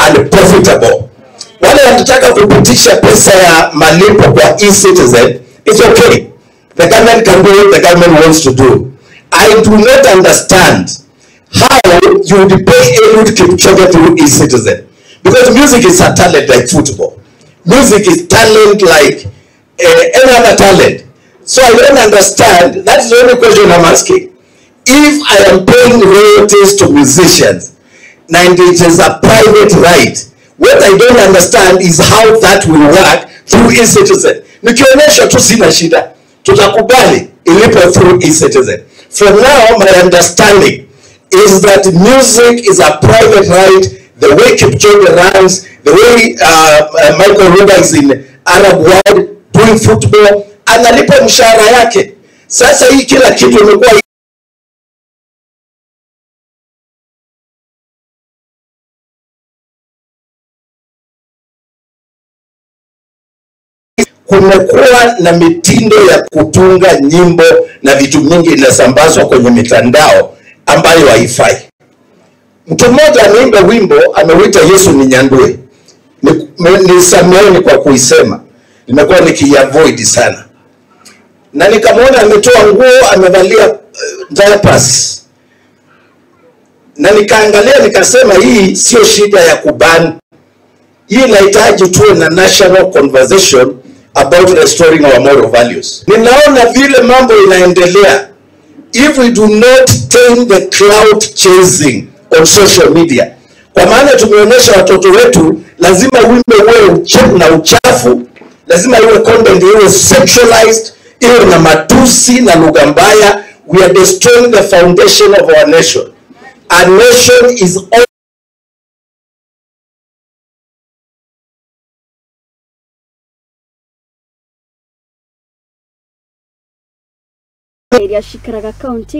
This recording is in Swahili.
and profitable. Wale wanataka kupitisha pesa ya malipo kwa e-citizen, it's okay. The government can do what the government wants to do. I do not understand how you would pay Eliud Kipchoge through e-citizen. Because music is a talent like football. Music is talent like any other talent. So I don't understand. That's the only question I'm asking. If I am paying royalties to musicians, and it is a private right, what I don't understand is how that will work through e-citizen. Nikionyesha tu sina shida, tutakubali ilipo through e-citizen. For now, my understanding is that music is a private right. The way Kipchoge runs, the way Michael Ruga is in Arab world doing football, analipa mshahara yake. Sasa hii kila kitu imekuwa kumekuwa na mitindo ya kutunga nyimbo na vitu mingi inasambazwa kwenye mitandao ambayo haifai. Mtu mmoja ameimba wimbo ameuita Yesu ni nyandue. Nisameeni kwa kuisema. Nimekuwa nikiavoid sana. Na nikamwona ametoa nguo, amevalia diapers. Na nikaangalia nikasema hii sio shida ya kuban. Hii inahitaji tuwe na national conversation about restoring our moral values. Ninaona vile mambo inaendelea. If we do not tame the clout chasing on social media, kwa maana tumeonyesha watoto wetu lazima wimbo uwe na uchafu, lazima iwe content iwe sexualized, iwe na matusi na lugha mbaya. We are destroying the foundation of our nation. Our nation is iria cikaraga kaunti.